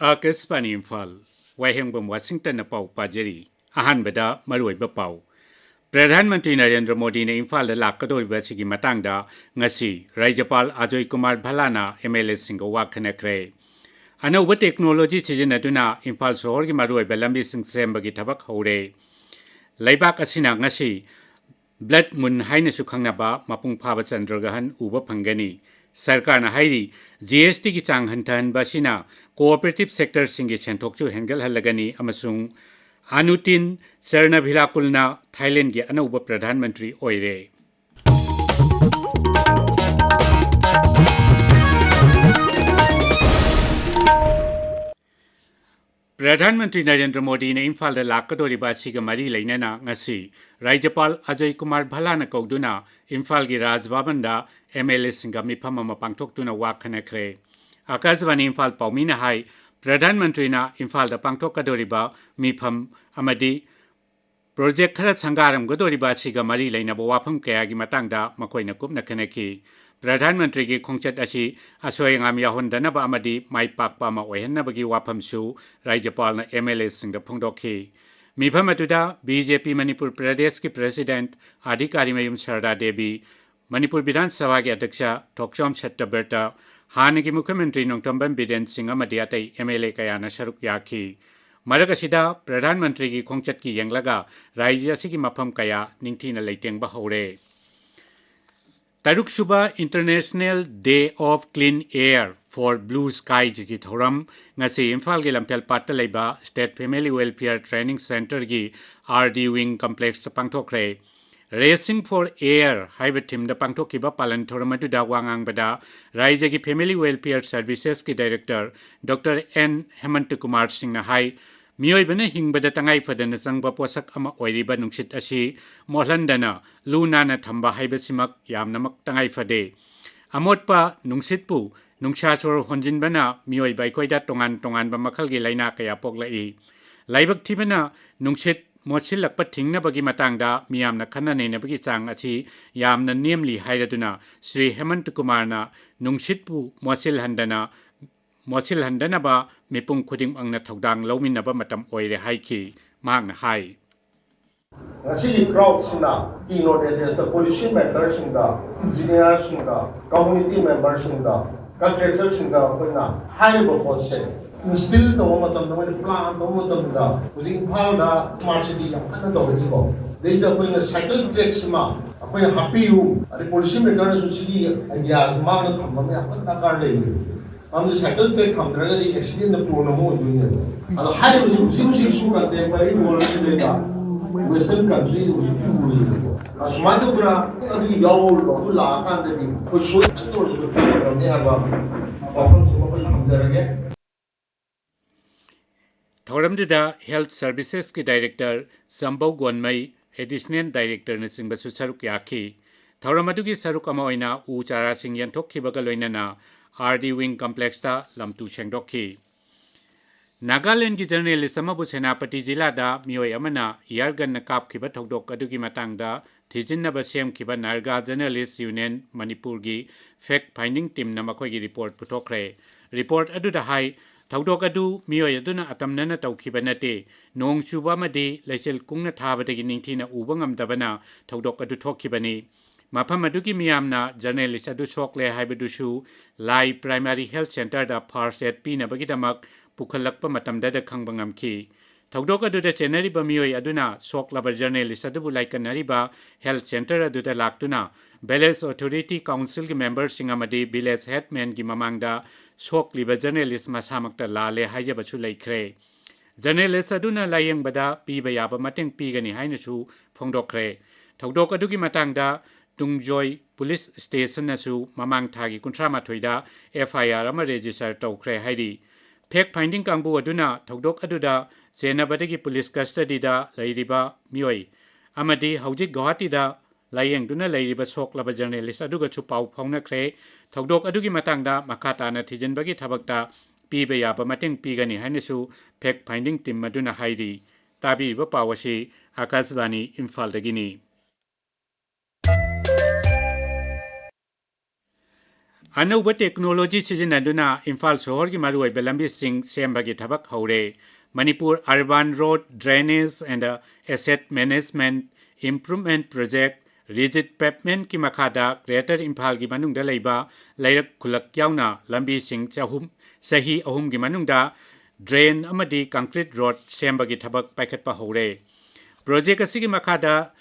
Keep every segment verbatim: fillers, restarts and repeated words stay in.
ꯑꯥꯀꯥꯁꯕꯥꯅꯤ ꯏꯝꯐꯥꯜ, ꯋꯥꯍꯦꯡꯕꯝ ꯋꯥꯁꯤꯡꯇꯟꯅ ꯄꯥꯎ ꯄꯥꯖꯔꯤ꯫ ꯑꯍꯥꯟꯕꯗ ꯃꯔꯨꯑꯣꯏꯕ ꯄꯥꯎ꯫ ꯄ꯭ꯔꯙꯥꯟ ꯃꯟꯇ꯭ꯔꯤ ꯅꯔꯦꯟꯗ꯭ꯔ ꯃꯣꯗꯤꯅ ꯏꯝꯐꯥꯜꯗ ꯂꯥꯛꯀꯗꯧꯔꯤꯕ ꯑꯁꯤꯒꯤ ꯃꯇꯥꯡꯗ ꯉꯁꯤ ꯔꯥꯖ꯭ꯌꯄꯥꯜ ꯑꯖꯣꯏ ꯀꯨꯃꯥꯔ ꯚꯜꯂꯥꯅ ꯑꯦꯝ ꯑꯦꯜ ꯑꯦꯁꯤꯡꯒ ꯋꯥ ꯈꯟꯅꯈ꯭ꯔꯦ꯫ ꯑꯅꯧꯕ ꯇꯦꯛꯅꯣꯂꯣꯖꯤ ꯁꯤꯖꯤꯟꯅꯗꯨꯅ ꯏꯝꯐꯥꯜ ꯁꯍꯣꯔꯒꯤ ꯃꯔꯨꯑꯣꯏꯕ ꯂꯝꯕꯤꯁꯤꯡ ꯁꯦꯝꯕꯒꯤ ꯊꯕꯛ ꯍꯧꯔꯦ꯫ ꯂꯩꯕꯥꯛ ꯑꯁꯤꯅ ꯉꯁꯤ ꯕ꯭ꯂꯗ ꯃꯨꯟ ꯍꯥꯏꯅꯁꯨ ꯈꯪꯅꯕ ꯃꯄꯨꯡ ꯐꯥꯕ ꯆꯟꯗ꯭ꯔꯒ꯭ꯔꯍꯟ ꯎꯕ ꯐꯪꯒꯅꯤ꯫ ꯁꯔꯀꯥꯔꯅ ꯍꯥꯏꯔꯤ, ꯖꯤ ꯑꯦꯁ ꯇꯤꯒꯤ ꯆꯥꯡ ꯍꯟꯊꯍꯟꯕ ꯑꯁꯤꯅ ꯀꯣꯑꯣꯄꯔꯦꯇꯤꯚ ꯁꯦꯛꯇꯔꯁꯤꯡꯒꯤ ꯁꯦꯟꯊꯣꯛꯁꯨ ꯍꯦꯟꯒꯠꯍꯜꯂꯒꯅꯤ ꯑꯃꯁꯨꯡ ꯑꯅꯨꯇꯤꯟ ꯆꯔꯅꯚꯤꯂꯥꯀꯨꯜꯅ ꯊꯥꯏꯂꯦꯟꯗꯒꯤ ꯑꯅꯧꯕ ꯄ꯭ꯔꯙꯥꯟ ꯃꯟꯇ꯭ꯔꯤ ꯑꯣꯏꯔꯦ꯫ ꯄ꯭ꯔꯙꯥꯟ ꯃꯟꯇ꯭ꯔꯤ ꯅꯔꯦꯟꯗ꯭ꯔ ꯃꯣꯗꯤꯅ ꯏꯝꯐꯥꯜꯗ ꯂꯥꯛꯀꯗꯧꯔꯤꯕ ꯑꯁꯤꯒ ꯃꯔꯤ ꯂꯩꯅꯅ ꯉꯁꯤ ꯔꯥꯖ꯭ꯌꯄꯥꯜ ꯑꯖꯣꯏ ꯀꯨꯃꯥꯔ ꯚꯜꯂꯥꯅ ꯀꯧꯗꯨꯅ ꯏꯝꯐꯥꯜꯒꯤ ꯔꯥꯖ ꯚꯕꯟꯗ ꯑꯦꯝ ꯑꯦꯜ ꯑꯦꯁꯤꯡꯒ ꯃꯤꯐꯝ ꯑꯃ ꯄꯥꯡꯊꯣꯛꯇꯨꯅ ꯋꯥ ꯈꯟꯅꯈ꯭ꯔꯦ꯫ ꯑꯥꯀꯥꯁꯕꯥꯅꯤ ꯏꯝꯐꯥꯜ ꯄꯥꯎꯃꯤꯅ ꯍꯥꯏ, ꯄ꯭ꯔꯙꯥꯟ ꯃꯟꯇ꯭ꯔꯤꯅ ꯏꯝꯐꯥꯜꯗ ꯄꯥꯡꯊꯣꯛꯀꯗꯧꯔꯤꯕ ꯃꯤꯐꯝ ꯑꯃꯗꯤ ꯄ꯭ꯔꯣꯖꯦꯛ ꯈꯔ ꯁꯪꯒꯥꯔꯝꯒꯗꯧꯔꯤꯕ ꯑꯁꯤꯒ ꯃꯔꯤ ꯂꯩꯅꯕ ꯋꯥꯐꯝ ꯀꯌꯥꯒꯤ ꯃꯇꯥꯡꯗ ꯃꯈꯣꯏꯅ ꯀꯨꯞꯅ ꯈꯟꯅꯈꯤ꯫ ꯄ꯭ꯔꯙꯥꯟ ꯃꯟꯇ꯭ꯔꯤꯒꯤ ꯈꯣꯡꯆꯠ ꯑꯁꯤ ꯑꯁꯣꯏ ꯑꯉꯥꯝ ꯌꯥꯎꯍꯟꯗꯅꯕ ꯑꯃꯗꯤ ꯃꯥꯏ ꯄꯥꯛꯄ ꯑꯃ ꯑꯣꯏꯍꯟꯅꯕꯒꯤ ꯋꯥꯐꯝꯁꯨ ꯔꯥꯖ꯭ꯌꯄꯥꯜꯅ ꯑꯦꯝ ꯑꯦꯜ ꯑꯦꯁꯤꯡꯗ ꯐꯣꯡꯗꯣꯛꯈꯤ꯫ ꯃꯤꯐꯝ ꯑꯗꯨꯗ ꯕꯤ ꯖꯦ ꯄꯤ ꯃꯅꯤꯄꯨꯔ ꯄ꯭ꯔꯗꯦꯁꯀꯤ ꯄ꯭ꯔꯦꯁꯤꯗꯦꯟꯠ ꯑꯥꯔꯗꯤꯀꯥꯔꯤꯃꯌꯨꯝ ꯁꯔꯗꯥ ꯗꯦꯕꯤ, ꯃꯅꯤꯄꯨꯔ ꯕꯤꯙꯥꯟ ꯁꯚꯥꯒꯤ ꯑꯗ꯭ꯌꯛꯁ ꯊꯣꯛꯆꯣꯝ ꯁꯠꯇꯕ꯭ꯔꯇ, ꯍꯥꯟꯅꯒꯤ ꯃꯨꯈ꯭ꯌ ꯃꯟꯇ꯭ꯔꯤ ꯅꯣꯡꯊꯣꯝꯕꯝ ꯕꯤꯔꯦꯟ ꯁꯤꯡ ꯑꯃꯗꯤ ꯑꯇꯩ ꯑꯦꯝ ꯑꯦꯜ ꯑꯦ ꯀꯌꯥꯅ ꯁꯔꯨꯛ ꯌꯥꯈꯤ꯫ ꯃꯔꯛ ꯑꯁꯤꯗ ꯄ꯭ꯔꯙꯥꯟ ꯃꯟꯇ꯭ꯔꯤꯒꯤ ꯈꯣꯡꯆꯠꯀꯤ ꯌꯦꯡꯂꯒ ꯔꯥꯖ꯭ꯌ ꯑꯁꯤꯒꯤ ꯃꯐꯝ ꯀꯌꯥ ꯅꯤꯡꯊꯤꯅ ꯂꯩꯇꯦꯡꯕ ꯍꯧꯔꯦ꯫ ꯇꯔꯨꯛꯁꯨꯕ International Day of Clean Air for Blue Skies ꯒꯤ ꯊꯧꯔꯝ ꯉꯁꯤ ꯏꯝꯐꯥꯜꯒꯤ ꯂꯝꯐꯦꯜ ꯄꯥꯠꯇ ꯂꯩꯕ State Family Welfare Training Centre ꯒꯤ ꯑꯥꯔ ꯗꯤ ꯋꯤꯡ ꯀꯝꯄ꯭ꯂꯦꯛꯁꯇ ꯄꯥꯡꯊꯣꯛꯈ꯭ꯔꯦ꯫ Racing for Air ꯍꯥꯏꯕ ꯊꯤꯝꯗ ꯄꯥꯡꯊꯣꯛꯈꯤꯕ ꯄꯥꯂꯟ ꯊꯧꯔꯝ ꯑꯗꯨꯗ ꯋꯥ ꯉꯥꯡꯕꯗ ꯔꯥꯖ꯭ꯌꯒꯤ Family Welfare Services ꯀꯤ ꯗꯥꯏꯔꯦꯛꯇꯔ ꯗꯣꯛꯇꯔ ꯑꯦꯟ ꯍꯦꯃꯟꯇ ꯀꯨꯃꯥꯔ ꯁꯤꯡꯅ ꯍꯥꯏ, ꯃꯤꯑꯣꯏꯕꯅ ꯍꯤꯡꯕꯗ ꯇꯉꯥꯏ ꯐꯗꯅ ꯆꯪꯕ ꯄꯣꯠꯁꯛ ꯑꯃ ꯑꯣꯏꯔꯤꯕ ꯅꯨꯡꯁꯤꯠ ꯑꯁꯤ ꯃꯣꯠꯍꯟꯗꯅ ꯂꯨ ꯅꯥꯟꯅ ꯊꯝꯕ ꯍꯥꯏꯕꯁꯤꯃꯛ ꯌꯥꯝꯅꯃꯛ ꯇꯉꯥꯏ ꯐꯗꯦ꯫ ꯑꯃꯣꯠꯄ ꯅꯨꯡꯁꯤꯠꯄꯨ ꯅꯨꯡꯁꯥ ꯁꯣꯔ ꯍꯣꯟꯖꯤꯟꯕꯅ ꯃꯤꯑꯣꯏꯕ ꯑꯩꯈꯣꯏꯗ ꯇꯣꯉꯥꯟ ꯇꯣꯉꯥꯟꯕ ꯃꯈꯜꯒꯤ ꯂꯥꯏꯅꯥ ꯀꯌꯥ ꯄꯣꯛꯂꯛꯏ꯫ ꯂꯥꯏꯕꯛ ꯊꯤꯕꯅ ꯅꯨꯡꯁꯤꯠ ꯃꯣꯠꯁꯤꯜꯂꯛꯄ ꯊꯤꯡꯅꯕꯒꯤ ꯃꯇꯥꯡꯗ ꯃꯤꯌꯥꯝꯅ ꯈꯟꯅ ꯅꯩꯅꯕꯒꯤ ꯆꯥꯡ ꯑꯁꯤ ꯌꯥꯝꯅ ꯅꯦꯝꯂꯤ ꯍꯥꯏꯔꯗꯨꯅ ꯁ꯭ꯔꯤ ꯍꯦꯃꯟꯇ ꯀꯨꯃꯥꯔꯅ ꯅꯨꯡꯁꯤꯠꯄꯨ ꯃꯣꯠꯁꯤꯜꯍꯟꯗꯅ ꯃꯣꯠꯁꯤꯜꯍꯟꯗꯅꯕ ꯃꯤꯄꯨꯝ ꯈꯨꯗꯤꯡꯃꯛꯅ ꯊꯧꯗꯥꯡ ꯂꯧꯃꯤꯟꯅꯕ ꯃꯇꯝ ꯑꯣꯏꯔꯦ ꯍꯥꯏꯈꯤ꯫ ꯃꯍꯥꯛꯅ ꯍꯥꯏ꯫ ꯉꯁꯤꯒꯤ ꯀ꯭ꯔꯥꯎꯗꯁꯤꯅ ꯇꯤ ꯅꯣꯔꯠ ꯑꯦꯔꯤꯌꯥꯁꯇ ꯄꯣꯂꯤꯁꯤ ꯃꯦꯀꯔꯁꯤꯡꯗ, ꯏꯟꯖꯤꯅꯤꯌꯥꯔꯁꯤꯡꯗ, ꯀꯝꯃꯨꯅꯤꯇꯤ ꯃꯦꯝꯕꯔꯁꯤꯡꯗ, ꯀꯟꯇ꯭ꯔꯦꯛꯇꯔꯁꯤꯡꯗ ꯑꯩꯈꯣꯏꯅ ꯍꯥꯏꯔꯤꯕ ꯄꯣꯠꯁꯦ ꯏꯟꯁꯇꯤꯜ ꯇꯧꯕ ꯃꯇꯝꯗ, ꯃꯣꯏꯅ ꯄ꯭ꯂꯥꯟ ꯇꯧꯕ ꯃꯇꯝꯗ, ꯍꯧꯖꯤꯛ ꯏꯝꯐꯥꯜꯗ ꯁ꯭ꯃꯥꯔꯠ ꯁꯤꯇꯤ ꯌꯥꯝ ꯀꯟꯅ ꯇꯧꯔꯛꯏꯀꯣ꯫ ꯑꯗꯩꯗ ꯑꯩꯈꯣꯏꯅ ꯁꯥꯏꯀꯜ ꯇ꯭ꯔꯦꯛꯁꯤꯃ ꯑꯩꯈꯣꯏꯅ ꯍꯥꯞꯄꯤꯌꯨ, ꯑꯗꯩ ꯄꯣꯂꯤꯁꯤ ꯃꯦꯀꯔꯅꯁꯨ ꯁꯤꯒꯤ ꯑꯥꯏꯗꯤꯌꯥꯁꯤ ꯃꯥꯡꯗ ꯊꯝꯕ ꯑꯃ ꯌꯥꯝ ꯀꯟꯅ ꯗꯔꯀꯥꯔ ꯂꯩꯔꯤ꯫ ꯃꯔꯝꯗꯤ ꯁꯥꯏꯀꯜ ꯇ꯭ꯔꯦꯛ ꯊꯝꯗ꯭ꯔꯒꯗꯤ ꯑꯦꯛꯁꯤꯗꯦꯟꯗ ꯄ꯭ꯔꯣꯟ ꯑꯃ ꯑꯣꯏꯗꯣꯏꯅꯦꯕ꯫ ꯑꯗꯣ ꯍꯥꯏꯔꯤꯕꯁꯤ ꯍꯧꯖꯤꯛ ꯍꯧꯖꯤꯛꯁꯨ ꯀꯟꯇꯦꯝꯄꯔꯔꯤ ꯋꯥꯔꯜꯗ ꯂꯩꯕ ꯋꯦꯁꯇꯔꯟ ꯀꯟꯇ꯭ꯔꯤꯗ ꯍꯧꯖꯤꯛ ꯎꯔꯤꯕꯀꯣ꯫ ꯑꯁꯨꯃꯥꯏꯅ ꯇꯧꯗꯅ ꯑꯗꯨ ꯌꯥꯎꯔꯣꯏꯕ, ꯑꯗꯨ ꯂꯥꯛꯑꯀꯥꯟꯗꯗꯤ ꯑꯩꯈꯣꯏ ꯁꯣꯏꯗꯅ ꯑꯣꯏꯔꯁꯨ ꯉꯝꯅꯤ ꯍꯥꯏꯕ ꯋꯥꯐꯝꯁꯤꯃ ꯑꯩꯈꯣꯏ ꯊꯝꯖꯔꯒꯦ꯫ ꯊꯧꯔꯝꯗꯨꯗ ꯍꯦꯜꯊ ꯁꯔꯚꯤꯁꯦꯁꯀꯤ ꯗꯥꯏꯔꯦꯛꯇꯔ ꯆꯝꯕꯧ ꯒꯣꯟꯃꯩ, ꯑꯦꯗꯤꯁꯅꯦꯜ ꯗꯥꯏꯔꯦꯛꯇꯔꯅꯆꯤꯡꯕꯁꯨ ꯁꯔꯨꯛ ꯌꯥꯈꯤ꯫ ꯊꯧꯔꯝ ꯑꯗꯨꯒꯤ ꯁꯔꯨꯛ ꯑꯃ ꯑꯣꯏꯅ ꯎ ꯆꯥꯔꯥꯁꯤꯡ ꯌꯦꯟꯊꯣꯛꯈꯤꯕꯒ ꯂꯣꯏꯅꯅ ꯑꯥꯔ ꯗꯤ ꯋꯤꯡ ꯀꯝꯄ꯭ꯂꯦꯛꯁꯇ ꯂꯝꯇꯨ ꯁꯦꯡꯗꯣꯛꯈꯤ꯫ ꯅꯥꯒꯥꯂꯦꯟꯗꯒꯤ ꯖꯔꯅꯦꯂꯤꯁ ꯑꯃꯕꯨ ꯁꯦꯅꯥꯄꯇꯤ ꯖꯤꯂꯥꯗ ꯃꯤꯑꯣꯏ ꯑꯃꯅ ꯏꯌꯥꯔ ꯒꯟꯅ ꯀꯥꯞꯈꯤꯕ ꯊꯧꯗꯣꯛ ꯑꯗꯨꯒꯤ ꯃꯇꯥꯡꯗ ꯊꯤꯖꯤꯟꯅꯕ ꯁꯦꯝꯈꯤꯕ ꯅꯥꯒꯥ ꯖꯔꯅꯦꯂꯤꯁ ꯌꯨꯅꯤꯌꯟ ꯃꯅꯤꯄꯨꯔꯒꯤ ꯐꯦꯛ ꯐꯥꯏꯟꯗꯤꯡ ꯇꯤꯝꯅ ꯃꯈꯣꯏꯒꯤ ꯔꯤꯄꯣꯔꯠ ꯄꯨꯊꯣꯛꯈ꯭ꯔꯦ꯫ ꯔꯤꯄꯣꯔꯠ ꯑꯗꯨꯗ ꯍꯥꯏ, ꯊꯧꯗꯣꯛ ꯑꯗꯨ ꯃꯤꯑꯣꯏ ꯑꯗꯨꯅ ꯑꯇꯝꯅꯅ ꯇꯧꯈꯤꯕ ꯅꯠꯇꯦ꯫ ꯅꯣꯡ ꯆꯨꯕ ꯑꯃꯗꯤ ꯂꯩꯆꯤꯜ ꯀꯨꯡꯅ ꯊꯥꯕꯗꯒꯤ ꯅꯤꯡꯊꯤꯅ ꯎꯕ ꯉꯝꯗꯕꯅ ꯊꯧꯗꯣꯛ ꯑꯗꯨ ꯊꯣꯛꯈꯤꯕꯅꯤ꯫ ꯃꯐꯝ ꯑꯗꯨꯒꯤ ꯃꯤꯌꯥꯝꯅ ꯖꯔꯅꯦꯂꯤꯁ ꯑꯗꯨ ꯁꯣꯛꯂꯦ ꯍꯥꯏꯕꯗꯨꯁꯨ ꯂꯥꯏ ꯄ꯭ꯔꯥꯏꯃꯥꯔꯤ ꯍꯦꯜꯊ ꯁꯦꯟꯇꯔꯗ ꯐꯥꯔꯁ ꯑꯦꯗ ꯄꯤꯅꯕꯒꯤꯗꯃꯛ ꯄꯨꯈꯠꯂꯛꯄ ꯃꯇꯝꯗꯗ ꯈꯪꯕ ꯉꯝꯈꯤ꯫ ꯊꯧꯗꯣꯛ ꯑꯗꯨꯗ ꯆꯦꯟꯅꯔꯤꯕ ꯃꯤꯑꯣꯏ ꯑꯗꯨꯅ ꯁꯣꯛꯂꯕ ꯖꯔꯅꯦꯂꯤꯁ ꯑꯗꯨꯕꯨ ꯂꯥꯏꯀꯠꯅꯔꯤꯕ ꯍꯦꯜꯊ ꯁꯦꯟꯇꯔ ꯑꯗꯨꯗ ꯂꯥꯛꯇꯨꯅ ꯚꯤꯂꯦꯖ ꯑꯣꯊꯣꯔꯤꯇꯤ ꯀꯥꯎꯟꯁꯤꯜꯒꯤ ꯃꯦꯝꯕꯔꯁꯤꯡ ꯑꯃꯗꯤ ꯚꯤꯂꯦꯖ ꯍꯦꯗꯃꯦꯟꯒꯤ ꯃꯃꯥꯡꯗ ꯁꯣꯛꯂꯤꯕ ꯖꯔꯅꯦꯂꯤꯁ ꯃꯁꯥꯃꯛꯇ ꯂꯥꯜꯂꯦ ꯍꯥꯏꯖꯕꯁꯨ ꯂꯩꯈ꯭ꯔꯦ꯫ ꯖꯔꯅꯦꯂꯤꯁ ꯑꯗꯨꯅ ꯂꯥꯌꯦꯡꯕꯗ ꯄꯤꯕ ꯌꯥꯕ ꯃꯇꯦꯡ ꯄꯤꯒꯅꯤ ꯍꯥꯏꯅꯁꯨ ꯐꯣꯡꯗꯣꯛꯈ꯭ꯔꯦ꯫ ꯊꯧꯗꯣꯛ ꯑꯗꯨꯒꯤ ꯃꯇꯥꯡꯗ ꯇꯨꯡꯖꯣꯏ ꯄꯨꯂꯤꯁ ꯁ꯭ꯇꯦꯁꯟꯅꯁꯨ ꯃꯃꯥꯡ ꯊꯥꯒꯤ ꯀꯨꯟꯊ꯭ꯔꯥ ꯃꯥꯊꯣꯏꯗ ꯑꯦꯐ ꯑꯥꯏ ꯑꯥꯔ ꯑꯃ ꯔꯦꯖꯤꯁꯇꯔ ꯇꯧꯈ꯭ꯔꯦ ꯍꯥꯏꯔꯤ꯫ ꯐꯦꯛ ꯐꯥꯏꯟꯗꯤꯡ ꯀꯥꯡꯕꯨ ꯑꯗꯨꯅ ꯊꯧꯗꯣꯛ ꯑꯗꯨꯗ ꯆꯦꯟꯅꯕꯗꯒꯤ ꯄꯨꯂꯤꯁ ꯀꯁꯇꯗꯤꯗ ꯂꯩꯔꯤꯕ ꯃꯤꯑꯣꯏ ꯑꯃꯗꯤ ꯍꯧꯖꯤꯛ ꯒꯧꯍꯥꯇꯤꯗ ꯂꯥꯌꯦꯡꯗꯨꯅ ꯂꯩꯔꯤꯕ ꯁꯣꯛꯂꯕ ꯖꯔꯅꯦꯂꯤꯁ ꯑꯗꯨꯒꯁꯨ ꯄꯥꯎ ꯐꯥꯎꯅꯈ꯭ꯔꯦ꯫ ꯊꯧꯗꯣꯛ ꯑꯗꯨꯒꯤ ꯃꯇꯥꯡꯗ ꯃꯈꯥ ꯇꯥꯅ ꯊꯤꯖꯤꯟꯕꯒꯤ ꯊꯕꯛꯇ ꯄꯤꯕ ꯌꯥꯕ ꯃꯇꯦꯡ ꯄꯤꯒꯅꯤ ꯍꯥꯏꯅꯁꯨ ꯐꯦꯛ ꯐꯥꯏꯟꯗꯤꯡ ꯇꯤꯝ ꯑꯗꯨꯅ ꯍꯥꯏꯔꯤ꯫ ꯇꯥꯕꯤꯔꯤꯕ ꯄꯥꯎ ꯑꯁꯤ ꯑꯥꯀꯥꯁꯕꯥꯅꯤ ꯏꯝꯐꯥꯜꯗꯒꯤꯅꯤ꯫ ꯑꯅꯧꯕ ꯇꯦꯛꯅꯣꯂꯣꯖꯤ ꯁꯤꯖꯤꯟꯅꯗꯨꯅ ꯏꯝꯐꯥꯜ ꯁꯣꯍꯣꯔꯒꯤ ꯃꯔꯨꯑꯣꯏꯕ ꯂꯝꯕꯤꯁꯤꯡ ꯁꯦꯝꯕꯒꯤ ꯊꯕꯛ ꯍꯧꯔꯦ꯫ Manipur Urban Road Drainage and Asset Management Improvement Project, ꯔꯤꯖꯤꯠ ꯄꯦꯚꯃꯦꯟꯠꯀꯤ ꯃꯈꯥꯗ ꯒ꯭ꯔꯦꯇꯔ ꯏꯝꯐꯥꯜꯒꯤ ꯃꯅꯨꯡꯗ ꯂꯩꯕ ꯂꯩꯔꯛ ꯈꯨꯜꯂꯛ ꯌꯥꯎꯅ ꯂꯝꯕꯤꯁꯤꯡ ꯆꯍꯨꯝ, ꯆꯍꯤ ꯑꯍꯨꯝꯒꯤ ꯃꯅꯨꯡꯗ ꯗ꯭ꯔꯦꯟ ꯑꯃꯗꯤ ꯀꯪꯀ꯭ꯔꯤꯠ ꯔꯣꯗ ꯁꯦꯝꯕꯒꯤ ꯊꯕꯛ ꯄꯥꯏꯈꯠꯄ ꯍꯧꯔꯦ꯫ ꯄ꯭ꯔꯣꯖꯦꯛ ꯑꯁꯤꯒꯤ ꯃꯈꯥꯗ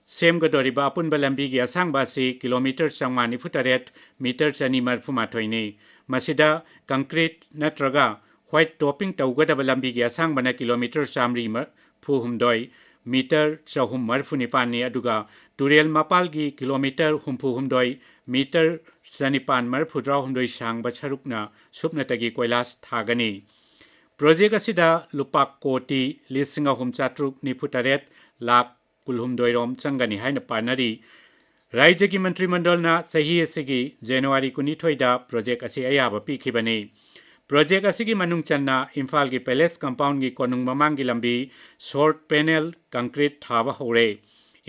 ꯁꯦꯝꯒꯗꯧꯔꯤꯕ ꯑꯄꯨꯟꯕ ꯂꯝꯕꯤꯒꯤ ꯑꯁꯥꯡꯕ ꯑꯁꯤ ꯀꯤꯂꯣꯃꯤꯇꯔ ꯆꯥꯝꯃꯉꯥ ꯅꯤꯐꯨ ꯇꯔꯦꯠ, ꯃꯤꯇꯔ ꯆꯅꯤ ꯃꯔꯤꯐꯨ ꯃꯥꯊꯣꯏꯅꯤ꯫ ꯃꯁꯤꯗ ꯀꯪꯀ꯭ꯔꯤꯠ ꯅꯠꯇ꯭ꯔꯒ ꯋꯥꯏꯠ ꯇꯣꯞꯄꯤꯡ ꯇꯧꯒꯗꯕ ꯂꯝꯕꯤꯒꯤ ꯑꯁꯥꯡꯕꯅ ꯀꯤꯂꯣꯃꯤꯇꯔ ꯆꯥꯝꯃꯔꯤ ꯃꯔꯤꯐꯨ ꯍꯨꯝꯗꯣꯏ, ꯃꯤꯇꯔ ꯆꯍꯨꯝ ꯃꯔꯤꯐꯨ ꯅꯤꯄꯥꯟꯅꯤ, ꯑꯗꯨꯒ ꯇꯨꯔꯦꯜ ꯃꯄꯥꯜꯒꯤ ꯀꯤꯂꯣꯃꯤꯇꯔ ꯍꯨꯝꯐꯨ ꯍꯨꯝꯗꯣꯏ, ꯃꯤꯇꯔ ꯆꯅꯤꯄꯥꯟ ꯃꯔꯤꯐꯨ ꯇꯔꯥꯍꯨꯝꯗꯣꯏ ꯁꯥꯡꯕ ꯁꯔꯨꯛꯅ ꯁꯨꯞꯅꯇꯒꯤ ꯀꯣꯏꯂꯥꯁ ꯊꯥꯒꯅꯤ꯫ ꯄ꯭ꯔꯣꯖꯦꯛ ꯑꯁꯤꯗ ꯂꯨꯄꯥ ꯀꯣꯇꯤ ꯂꯤꯁꯤꯡ ꯑꯍꯨꯝ ꯆꯥꯇ꯭ꯔꯨꯛ ꯅꯤꯐꯨ ꯇꯔꯦꯠ ꯂꯥꯈ ꯀꯨꯟꯍꯨꯝꯗꯣꯏ ꯔꯣꯝ ꯆꯪꯒꯅꯤ ꯍꯥꯏꯅ ꯄꯥꯅꯔꯤ꯫ ꯔꯥꯏꯖ꯭ꯌꯒꯤ ꯃꯟꯇ꯭ꯔꯤ ꯃꯟꯗꯜꯅ ꯆꯍꯤ ꯑꯁꯤꯒꯤ ꯖꯅꯋꯥꯔꯤ ꯀꯨꯟꯅꯤꯊꯣꯏꯗ ꯄ꯭ꯔꯣꯖꯦꯛ ꯑꯁꯤ ꯑꯌꯥꯕ ꯄꯤꯈꯤꯕꯅꯤ꯫ ꯄ꯭ꯔꯣꯖꯦꯛ ꯑꯁꯤꯒꯤ ꯃꯅꯨꯡ ꯆꯟꯅ ꯏꯝꯐꯥꯜꯒꯤ ꯄꯦꯂꯦꯁ ꯀꯝꯄꯥꯎꯟꯒꯤ ꯀꯣꯅꯨꯡ ꯃꯃꯥꯡꯒꯤ ꯂꯝꯕꯤ ꯁꯣꯔꯠ ꯄꯦꯅꯦꯜ ꯀꯪꯀ꯭ꯔꯤꯠ ꯊꯥꯕ ꯍꯧꯔꯦ꯫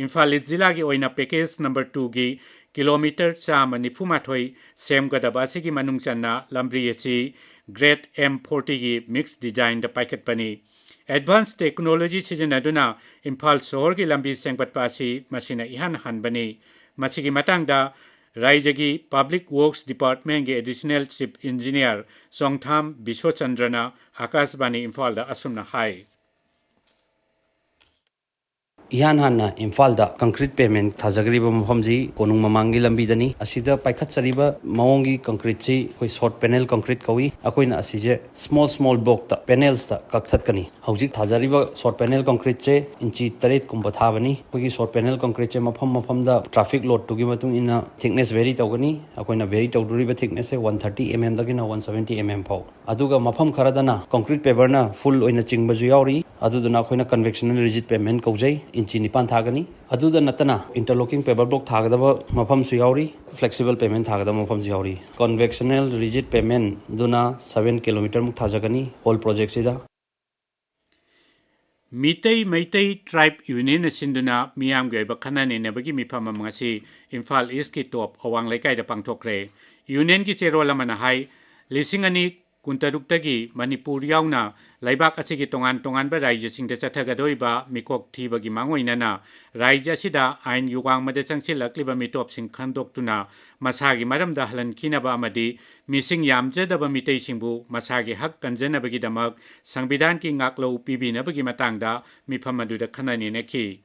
ꯏꯝꯐꯥꯜ ꯏꯁ ꯖꯤꯂꯥꯒꯤ ꯑꯣꯏꯅ ꯄꯦꯀꯦꯖ ꯅꯝꯕꯔ ꯇꯨꯒꯤ ꯀꯤꯂꯣꯃꯤꯇꯔ ꯆꯥꯝꯃ ꯅꯤꯐꯨ ꯃꯥꯊꯣꯏ ꯁꯦꯝꯒꯗꯕ ꯑꯁꯤꯒꯤ ꯃꯅꯨꯡ ꯆꯟꯅ ꯂꯝꯕꯤ ꯑꯁꯤ ꯒ꯭ꯔꯦꯠ ꯑꯦꯝ ꯐꯣꯔꯇꯤꯒꯤ ꯃꯤꯛꯁ ꯗꯤꯖꯥꯏꯟꯗ ꯄꯥꯏꯈꯠꯄꯅꯤ꯫ ꯑꯦꯗꯚꯥꯟꯁ ꯇꯦꯛꯅꯣꯂꯣꯖꯤ ꯁꯤꯖꯤꯟꯅꯗꯨꯅ ꯏꯝꯐꯥꯜ ꯁꯣꯍꯣꯔꯒꯤ ꯂꯝꯕꯤ ꯁꯦꯝꯒꯠꯄ ꯑꯁꯤ ꯃꯁꯤꯅ ꯏꯍꯥꯟ ꯍꯥꯟꯕꯅꯤ꯫ ꯃꯁꯤꯒꯤ ꯃꯇꯥꯡꯗ ꯔꯥꯏꯖ꯭ꯌꯒꯤ ꯄꯕ꯭ꯂꯤꯛ ꯋꯔꯛꯁ ꯗꯤꯄꯥꯔꯠꯃꯦꯟꯠꯀꯤ ꯑꯦꯗꯤꯁꯅꯦꯜ ꯆꯤꯐ ꯏꯟꯖꯤꯅꯤꯌꯔ ꯆꯣꯡꯊꯥꯝ ꯕꯤꯁꯣꯆꯟꯗ꯭ꯔꯅ ꯑꯥꯀꯥꯁꯕꯥꯅꯤ ꯏꯝꯐꯥꯜꯗ ꯑꯁꯨꯝꯅ ꯍꯥꯏ꯫ ꯏꯍꯥꯟ ꯍꯥꯟꯅ ꯏꯝꯐꯥꯜꯗ ꯀꯪꯀ꯭ꯔꯤꯠ ꯄꯦꯚꯃꯦꯟꯠ ꯊꯥꯖꯒ꯭ꯔꯤꯕ ꯃꯐꯝꯁꯤ ꯀꯣꯅꯨꯡ ꯃꯃꯥꯡꯒꯤ ꯂꯝꯕꯤꯗꯅꯤ꯫ ꯑꯁꯤꯗ ꯄꯥꯏꯈꯠꯆꯔꯤꯕ ꯃꯑꯣꯡꯒꯤ ꯀꯪꯀ꯭ꯔꯤꯠꯁꯤ ꯑꯩꯈꯣꯏ ꯁꯣꯔꯠ ꯄꯦꯅꯦꯜ ꯀꯪꯀ꯭ꯔꯤꯠ ꯀꯧꯏ꯫ ꯑꯩꯈꯣꯏꯅ ꯑꯁꯤꯁꯦ ꯁ꯭ꯃꯣꯜ ꯁ꯭ꯃꯣꯜ ꯕ꯭ꯂꯣꯛꯇ, ꯄꯦꯅꯦꯜꯁꯇ ꯀꯛꯊꯠꯀꯅꯤ꯫ ꯍꯧꯖꯤꯛ ꯊꯥꯖꯔꯤꯕ ꯁꯣꯔꯠ ꯄꯦꯅꯦꯜ ꯀꯪꯀ꯭ꯔꯤꯠꯁꯦ ꯏꯟꯆꯤ ꯇꯔꯦꯠ ꯀꯨꯝꯕ ꯊꯥꯕꯅꯤ꯫ ꯑꯩꯈꯣꯏꯒꯤ ꯁꯣꯔꯠ ꯄꯦꯅꯦꯜ ꯀꯪꯀ꯭ꯔꯤꯠꯁꯦ ꯃꯐꯝ ꯃꯐꯝꯗ ꯇ꯭ꯔꯥꯐꯤꯛ ꯂꯣꯗꯇꯨꯒꯤ ꯃꯇꯨꯡ ꯏꯟꯅ ꯊꯤꯛꯅꯦꯁ ꯚꯦꯔꯤ ꯇꯧꯒꯅꯤ꯫ ꯑꯩꯈꯣꯏꯅ ꯚꯦꯔꯤ ꯇꯧꯗꯣꯔꯤꯕ ꯊꯤꯛꯅꯦꯁꯁꯦ ꯋꯥꯟ ꯊꯥꯔꯇꯤ ꯑꯦꯝ ꯑꯦꯝꯗꯒꯤꯅ ꯋꯥꯟ ꯁꯚꯦꯟꯇꯤ ꯑꯦꯝ ꯑꯦꯝ ꯐꯥꯎ꯫ ꯑꯗꯨꯒ ꯃꯐꯝ ꯈꯔꯗꯅ ꯀꯪꯀ꯭ꯔꯤꯠ ꯄꯦꯚꯔꯅ ꯐꯨꯜ ꯑꯣꯏꯅ ꯆꯤꯡꯕꯁꯨ ꯌꯥꯎꯔꯤ꯫ ꯑꯗꯨꯗꯨꯅ ꯑꯩꯈꯣꯏꯅ ꯀꯟꯚꯦꯛꯁꯅꯦꯜ ꯔꯤꯖꯤꯠ ꯄꯦꯚꯃꯦꯟꯠ ꯀꯧꯖꯩ꯫ ꯏꯟꯆꯤ ꯅꯤꯄꯥꯟ ꯊꯥꯒꯅꯤ꯫ ꯑꯗꯨꯗ ꯅꯠꯇꯅ ꯏꯟꯇꯔꯂꯣꯀꯤꯡ ꯄꯦꯚꯔ ꯕ꯭ꯂꯣꯛ ꯊꯥꯒꯗꯕ ꯃꯐꯝꯁꯨ ꯌꯥꯎꯔꯤ, ꯐ꯭ꯂꯦꯛꯁꯤꯕꯜ ꯄꯦꯚꯃꯦꯟꯠ ꯊꯥꯒꯗꯕ ꯃꯐꯝꯁꯨ ꯌꯥꯎꯔꯤ꯫ ꯀꯟꯚꯦꯛꯁꯅꯦꯜ ꯔꯤꯖꯤꯠ ꯄꯦꯚꯃꯦꯟꯠꯗꯨꯅ ꯁꯚꯦꯟ ꯀꯤꯂꯣꯃꯤꯇꯔꯃꯨꯛ ꯊꯥꯖꯒꯅꯤ ꯍꯣꯜ ꯄ꯭ꯔꯣꯖꯦꯛꯁꯤꯗ꯫ ꯃꯤꯇꯩ ꯃꯩꯇꯩ ꯇ꯭ꯔꯥꯏꯕ ꯌꯨꯅꯤꯌꯟꯅ ꯁꯤꯟꯗꯨꯅ ꯃꯤꯌꯥꯝꯒꯤ ꯑꯣꯏꯕ ꯈꯟꯅ ꯅꯩꯅꯕꯒꯤ ꯃꯤꯐꯝ ꯑꯃ ꯉꯁꯤ ꯏꯝꯐꯥꯜ ꯏꯁꯀꯤ ꯇꯣꯞ ꯑꯋꯥꯡ ꯂꯩꯀꯥꯏꯗ ꯄꯥꯡꯊꯣꯛꯈ꯭ꯔꯦ꯫ ꯌꯨꯅꯤꯌꯟꯒꯤ ꯆꯦꯔꯣꯜ ꯑꯃꯅ ꯍꯥꯏ, ꯂꯤꯁꯤꯡ ꯑꯅꯤ ꯀꯨꯟꯇꯔꯨꯛꯇꯒꯤ ꯃꯅꯤꯄꯨꯔ ꯌꯥꯎꯅ ꯂꯩꯕꯥꯛ ꯑꯁꯤꯒꯤ ꯇꯣꯉꯥꯟ ꯇꯣꯉꯥꯟꯕ ꯔꯥꯖ꯭ꯌꯁꯤꯡꯗ ꯆꯠꯊꯒꯗꯧꯔꯤꯕ ꯃꯤꯀꯣꯛ ꯊꯤꯕꯒꯤ ꯃꯥꯡꯑꯣꯏꯅꯅ ꯔꯥꯖ꯭ꯌ ꯑꯁꯤꯗ ꯑꯥꯏꯟꯒꯤ ꯋꯥꯡꯃꯗ ꯆꯪꯁꯤꯜꯂꯛꯂꯤꯕ ꯃꯤꯇꯣꯞꯁꯤꯡ ꯈꯟꯗꯣꯛꯇꯨꯅ ꯃꯁꯥꯒꯤ ꯃꯔꯝꯗ ꯍꯜꯍꯟꯈꯤꯅꯕ ꯑꯃꯗꯤ ꯃꯤꯁꯤꯡ ꯌꯥꯝꯖꯗꯕ ꯃꯤꯇꯩꯁꯤꯡꯕꯨ ꯃꯁꯥꯒꯤ ꯍꯛ ꯀꯟꯖꯅꯕꯒꯤꯗꯃꯛ ꯁꯪꯕꯤꯙꯥꯟꯒꯤ ꯉꯥꯛꯂꯧ ꯄꯤꯕꯤꯅꯕꯒꯤ ꯃꯇꯥꯡꯗ ꯃꯤꯐꯝ ꯑꯗꯨꯗ ꯈꯟꯅ ꯅꯩꯅꯈꯤ꯫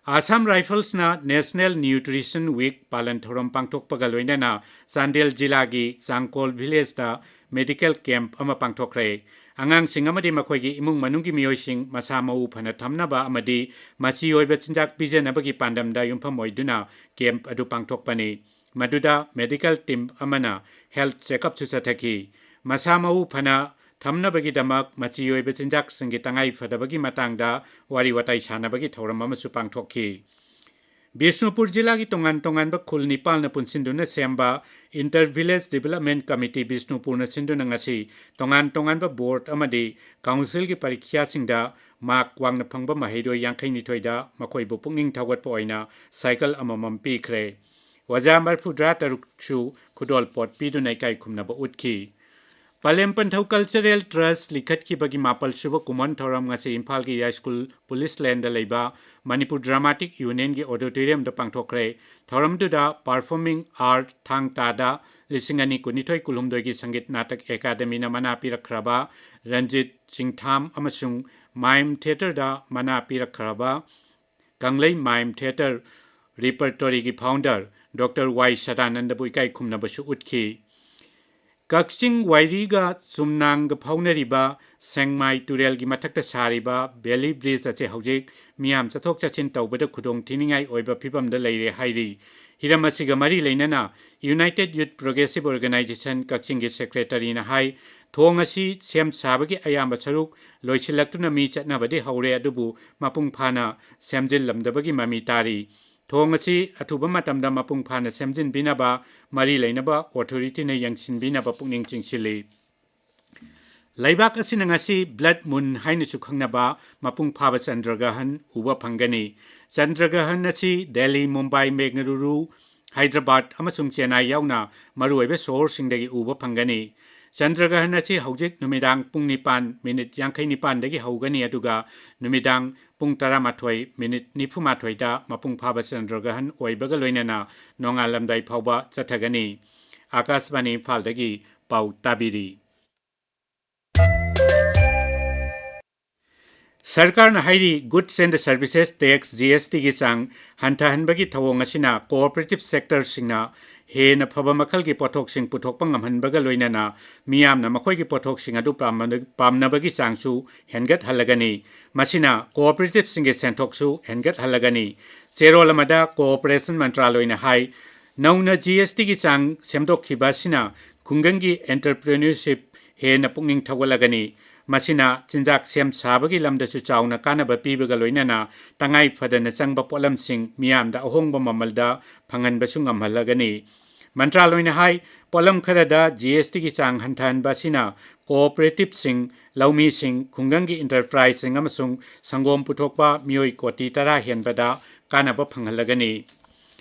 ꯑꯁꯥꯝ ꯔꯥꯏꯐꯜꯁꯅ National Nutrition Week ꯄꯥꯂꯟ ꯊꯧꯔꯝ ꯄꯥꯡꯊꯣꯛꯄꯒ ꯂꯣꯏꯅꯅ ꯆꯥꯟꯗꯦꯜ ꯖꯤꯂꯥꯒꯤ ꯆꯥꯡꯀꯣꯜ ꯚꯤꯂꯦꯖꯇ ꯃꯦꯗꯤꯀꯦꯜ ꯀꯦꯝꯞ ꯑꯃ ꯄꯥꯡꯊꯣꯛꯈ꯭ꯔꯦ꯫ ꯑꯉꯥꯡꯁꯤꯡ ꯑꯃꯗꯤ ꯃꯈꯣꯏꯒꯤ ꯏꯃꯨꯡ ꯃꯅꯨꯡꯒꯤ ꯃꯤꯑꯣꯏꯁꯤꯡ ꯃꯁꯥ ꯃꯎ ꯐꯅ ꯊꯝꯅꯕ ꯑꯃꯗꯤ ꯃꯆꯤ ꯑꯣꯏꯕ ꯆꯤꯟꯖꯥꯛ ꯄꯤꯖꯅꯕꯒꯤ ꯄꯥꯟꯗꯝꯗ ꯌꯨꯝꯐꯝ ꯑꯣꯏꯗꯨꯅ ꯀꯦꯝꯞ ꯑꯗꯨ ꯄꯥꯡꯊꯣꯛꯄꯅꯤ꯫ ꯃꯗꯨꯗ ꯃꯦꯗꯤꯀꯦꯜ ꯇꯤꯝ ꯑꯃꯅ ꯍꯦꯜꯊ ꯆꯦꯛꯑꯞꯁꯨ ꯆꯠꯊꯈꯤ꯫ ꯃꯁꯥ ꯃꯎ ꯐꯅ ꯊꯝꯅꯕꯒꯤꯗꯃꯛ ꯃꯆꯤ ꯑꯣꯏꯕ ꯆꯤꯟꯖꯥꯛꯁꯤꯡꯒꯤ ꯇꯉꯥꯏ ꯐꯗꯕꯒꯤ ꯃꯇꯥꯡꯗ ꯋꯥꯔꯤ ꯋꯥꯇꯥꯏ ꯁꯥꯟꯅꯕꯒꯤ ꯊꯧꯔꯝ ꯑꯃꯁꯨ ꯄꯥꯡꯊꯣꯛꯈꯤ꯫ ꯕꯤꯁꯅꯨꯄꯨꯔ ꯖꯤꯂꯥꯒꯤ ꯇꯣꯉꯥꯟ ꯇꯣꯉꯥꯟꯕ ꯈꯨꯜ ꯅꯤꯄꯥꯜꯅ ꯄꯨꯟꯁꯤꯟꯗꯨꯅ ꯁꯦꯝꯕ Inter Village Development Committee ꯕꯤꯁꯅꯨꯄꯨꯔꯅ ꯁꯤꯟꯗꯨꯅ ꯉꯁꯤ ꯇꯣꯉꯥꯟ ꯇꯣꯉꯥꯟꯕ ꯕꯣꯔꯗ ꯑꯃꯗꯤ ꯀꯥꯎꯟꯁꯤꯜꯒꯤ ꯄꯔꯤꯈ꯭ꯌꯥꯁꯤꯡꯗ ꯃꯥꯔꯛ ꯋꯥꯡꯅ ꯐꯪꯕ ꯃꯍꯩꯔꯣꯏ ꯌꯥꯡꯈꯩꯅꯤꯊꯣꯏꯗ ꯃꯈꯣꯏꯕꯨ ꯄꯨꯛꯅꯤꯡ ꯊꯧꯒꯠꯄ ꯑꯣꯏꯅ ꯁꯥꯏꯀꯜ ꯑꯃꯃꯝ ꯄꯤꯈ꯭ꯔꯦ꯫ ꯑꯣꯖꯥ ꯃꯔꯤꯐꯨꯇꯔꯥ ꯇꯔꯨꯛꯁꯨ ꯈꯨꯗꯣꯜꯄꯣꯠ ꯄꯤꯗꯨꯅ ꯏꯀꯥꯏ ꯈꯨꯝꯅꯕ ꯎꯠꯈꯤ꯫ ꯄꯂꯦꯝ ꯄꯟꯊꯧ ꯀꯜꯆꯔꯦꯜ ꯇ꯭ꯔꯁ ꯂꯤꯡꯈꯠꯈꯤꯕꯒꯤ ꯃꯥꯄꯜ ꯁꯨꯕ ꯀꯨꯝꯑꯣꯟ ꯊꯧꯔꯝ ꯉꯁꯤ ꯏꯝꯐꯥꯜꯒꯤ ꯌꯥꯏꯁ꯭ꯀꯨꯜ ꯄꯨꯂꯤꯁ ꯂꯦꯟꯗ ꯂꯩꯕ ꯃꯅꯤꯄꯨꯔ ꯗ꯭ꯔꯃꯥꯇꯤꯛ ꯌꯨꯅꯤꯌꯟꯒꯤ ꯑꯣꯗꯤꯇꯣꯔꯤꯌꯝꯗ ꯄꯥꯡꯊꯣꯛꯈ꯭ꯔꯦ꯫ ꯊꯧꯔꯝꯗꯨꯗ ꯄꯔꯐꯣꯔꯃꯤꯡ ꯑꯥꯔꯠ ꯊꯥꯡ ꯇꯥꯗ ꯂꯤꯁꯤꯡ ꯑꯅꯤ ꯀꯨꯟꯅꯤꯊꯣꯏ ꯀꯨꯟꯍꯨꯝꯗꯣꯏꯒꯤ ꯁꯪꯒꯤꯠ ꯅꯥꯇꯛ ꯑꯦꯀꯥꯗꯃꯤꯅ ꯃꯅꯥ ꯄꯤꯔꯛꯈ꯭ꯔꯕ ꯔꯟꯖꯤꯠ ꯆꯤꯡꯊꯥꯝ ꯑꯃꯁꯨꯡ ꯃꯥꯏꯝ ꯊꯤꯌꯦꯇꯔꯗ ꯃꯅꯥ ꯄꯤꯔꯛꯈ꯭ꯔꯕ ꯀꯪꯂꯩ ꯃꯥꯏꯝ ꯊꯤꯌꯦꯇꯔ ꯔꯤꯄꯔꯇꯣꯔꯤꯒꯤ ꯐꯥꯎꯟꯗꯔ ꯗꯣꯛꯇꯔ ꯋꯥꯏ ꯁꯗꯥꯅꯟꯗꯕꯨ ꯏꯀꯥꯏ ꯈꯨꯝꯅꯕꯁꯨ ꯎꯠꯈꯤ꯫ ꯀꯛꯆꯤꯡ ꯋꯥꯏꯔꯤꯒ ꯆꯨꯝꯅꯥꯡꯒ ꯐꯥꯎꯅꯔꯤꯕ ꯁꯦꯡꯃꯥꯏ ꯇꯨꯔꯦꯜꯒꯤ ꯃꯊꯛꯇ ꯁꯥꯔꯤꯕ ꯕꯦꯂꯤ ꯕ꯭ꯔꯤꯖ ꯑꯁꯤ ꯍꯧꯖꯤꯛ ꯃꯤꯌꯥꯝ ꯆꯠꯊꯣꯛ ꯆꯠꯁꯤꯟ ꯇꯧꯕꯗ ꯈꯨꯗꯣꯡ ꯊꯤꯅꯤꯡꯉꯥꯏ ꯑꯣꯏꯕ ꯐꯤꯕꯝꯗ ꯂꯩꯔꯦ ꯍꯥꯏꯔꯤ꯫ ꯍꯤꯔꯝ ꯑꯁꯤꯒ ꯃꯔꯤ ꯂꯩꯅꯅ United Youth Progressive Organization ꯀꯛꯆꯤꯡꯒꯤ ꯁꯦꯀ꯭ꯔꯦꯇꯔꯤꯅ ꯍꯥꯏ, ꯊꯣꯡ ꯑꯁꯤ ꯁꯦꯝ ꯁꯥꯕꯒꯤ ꯑꯌꯥꯝꯕ ꯁꯔꯨꯛ ꯂꯣꯏꯁꯤꯜꯂꯛꯇꯨꯅ ꯃꯤ ꯆꯠꯅꯕꯗꯤ ꯍꯧꯔꯦ, ꯑꯗꯨꯕꯨ ꯃꯄꯨꯡ ꯐꯥꯅ ꯁꯦꯝꯖꯤꯜꯂꯝꯗꯕꯒꯤ ꯃꯃꯤ ꯇꯥꯔꯤ꯫ ꯊꯣꯡ ꯑꯁꯤ ꯑꯊꯨꯕ ꯃꯇꯝꯗ ꯃꯄꯨꯡ ꯐꯥꯅ ꯁꯦꯝꯖꯤꯟꯕꯤꯅꯕ ꯃꯔꯤ ꯂꯩꯅꯕ ꯑꯣꯊꯣꯔꯤꯇꯤꯅ ꯌꯦꯡꯁꯤꯟꯕꯤꯅꯕ ꯄꯨꯛꯅꯤꯡ ꯆꯤꯡꯁꯤꯜꯂꯤ꯫ ꯂꯩꯕꯥꯛ ꯑꯁꯤꯅ ꯉꯁꯤ ꯕ꯭ꯂꯗ ꯃꯨꯟ ꯍꯥꯏꯅꯁꯨ ꯈꯪꯅꯕ ꯃꯄꯨꯡ ꯐꯥꯕ ꯆꯟꯗ꯭ꯔꯒ꯭ꯔꯍꯟ ꯎꯕ ꯐꯪꯒꯅꯤ꯫ ꯆꯟꯗ꯭ꯔꯒ꯭ꯔꯍꯟ ꯑꯁꯤ ꯗꯦꯜꯂꯤ, ꯃꯨꯝꯕꯥꯏ, ꯕꯦꯡꯒꯂꯨꯔꯨ, ꯍꯥꯏꯗ꯭ꯔꯕꯥꯗ ꯑꯃꯁꯨꯡ ꯆꯦꯟꯅꯥꯏ ꯌꯥꯎꯅ ꯃꯔꯨꯑꯣꯏꯕ ꯁꯣꯍꯣꯔꯁꯤꯡꯗꯒꯤ ꯎꯕ ꯐꯪꯒꯅꯤ꯫ ꯆꯟꯗ꯭ꯔꯒ꯭ꯔꯍꯟ ꯑꯁꯤ ꯍꯧꯖꯤꯛ ꯅꯨꯃꯤꯗꯥꯡ ꯄꯨꯡ ꯅꯤꯄꯥꯟ ꯃꯤꯅꯤꯠ ꯌꯥꯡꯈꯩ ꯅꯤꯄꯥꯟꯗꯒꯤ ꯍꯧꯒꯅꯤ, ꯑꯗꯨꯒ ꯅꯨꯃꯤꯗꯥꯡ ꯄꯨꯡ ꯇꯔꯥꯃꯥꯊꯣꯏ ꯃꯤꯅꯤꯠ ꯅꯤꯐꯨꯃꯥꯊꯣꯏꯗ ꯃꯄꯨꯡ ꯐꯥꯕ ꯆꯟꯗ꯭ꯔꯒ꯭ꯔꯍꯟ ꯑꯣꯏꯕꯒ ꯂꯣꯏꯅꯅ ꯅꯣꯡꯉꯥꯜꯂꯝꯗꯥꯏ ꯐꯥꯎꯕ ꯆꯠꯊꯒꯅꯤ꯫ ꯑꯀꯥꯁꯕꯥꯅꯤ ꯏꯝꯐꯥꯜꯗꯒꯤ ꯄꯥꯎ ꯇꯥꯕꯤꯔꯤ꯫ ꯁꯔꯀꯥꯔꯅ ꯍꯥꯏꯔꯤ, Goods and Services Tax, G S ꯇꯤꯒꯤ ꯆꯥꯡ ꯍꯟꯊꯍꯟꯕꯒꯤ ꯊꯧꯑꯣꯡ ꯑꯁꯤꯅ cooperative sectorꯁꯤꯡꯅ ꯍꯦꯟꯅ ꯐꯕ ꯃꯈꯜꯒꯤ ꯄꯣꯠꯊꯣꯛꯁꯤꯡ ꯄꯨꯊꯣꯛꯄ ꯉꯝꯍꯟꯕꯒ ꯂꯣꯏꯅꯅ ꯃꯤꯌꯥꯝꯅ ꯃꯈꯣꯏꯒꯤ ꯄꯣꯠꯊꯣꯛꯁꯤꯡ ꯑꯗꯨ ꯄꯥꯝꯅ-, ꯄꯥꯝꯅꯕꯒꯤ ꯆꯥꯡꯁꯨ ꯍꯦꯟꯒꯠꯍꯜꯂꯒꯅꯤ꯫ ꯃꯁꯤꯅ cooperativeꯁꯤꯡꯒꯤ ꯁꯦꯟꯊꯣꯛꯁꯨ ꯍꯦꯟꯒꯠꯍꯜꯂꯒꯅꯤ꯫ ꯆꯦꯔꯣꯜ ꯑꯃꯗ Cooperation ꯃꯟꯇ꯭ꯔꯥꯂꯣꯏꯅ ꯍꯥꯏ, ꯅꯧꯅ ꯖꯤ ꯑꯦꯁ ꯇꯤꯒꯤ ꯆꯥꯡ ꯁꯦꯝꯗꯣꯛꯈꯤꯕ ꯑꯁꯤꯅ ꯈꯨꯡꯒꯪꯒꯤ entrepreneurship ꯍꯦꯟꯅ ꯄꯨꯛꯅꯤꯡ ꯊꯧꯒꯠꯂꯒꯅꯤ꯫ ꯃꯁꯤꯅ ꯆꯤꯟꯖꯥꯛ ꯁꯦꯝ ꯁꯥꯕꯒꯤ ꯂꯝꯗꯁꯨ ꯆꯥꯎꯅ ꯀꯥꯟꯅꯕ ꯄꯤꯕꯒ ꯂꯣꯏꯅꯅ ꯇꯉꯥꯏ ꯐꯗꯅ ꯆꯪꯕ ꯄꯣꯠꯂꯝꯁꯤꯡ ꯃꯤꯌꯥꯝꯗ ꯑꯍꯣꯡꯕ ꯃꯃꯜꯗ ꯐꯪꯍꯟꯕꯁꯨ ꯉꯝꯍꯜꯂꯒꯅꯤ꯫ ꯃꯟꯇ꯭ꯔꯥꯂꯣꯏꯅ ꯍꯥꯏ, ꯄꯣꯠꯂꯝ ꯈꯔꯗ ꯖꯤ ꯑꯦꯁ ꯇꯤꯒꯤ ꯆꯥꯡ ꯍꯟꯊꯍꯟꯕ ꯑꯁꯤꯅ cooperativeꯁꯤꯡ, ꯂꯧꯃꯤꯁꯤꯡ, ꯈꯨꯡꯒꯪꯒꯤ enterpriseꯁꯤꯡ ꯑꯃꯁꯨꯡ ꯁꯪꯒꯣꯝ ꯄꯨꯊꯣꯛꯄ ꯃꯤꯑꯣꯏ ꯀꯣꯇꯤ ꯇꯔꯥ ꯍꯦꯟꯕꯗ ꯀꯥꯟꯅꯕ ꯐꯪꯍꯜꯂꯒꯅꯤ꯫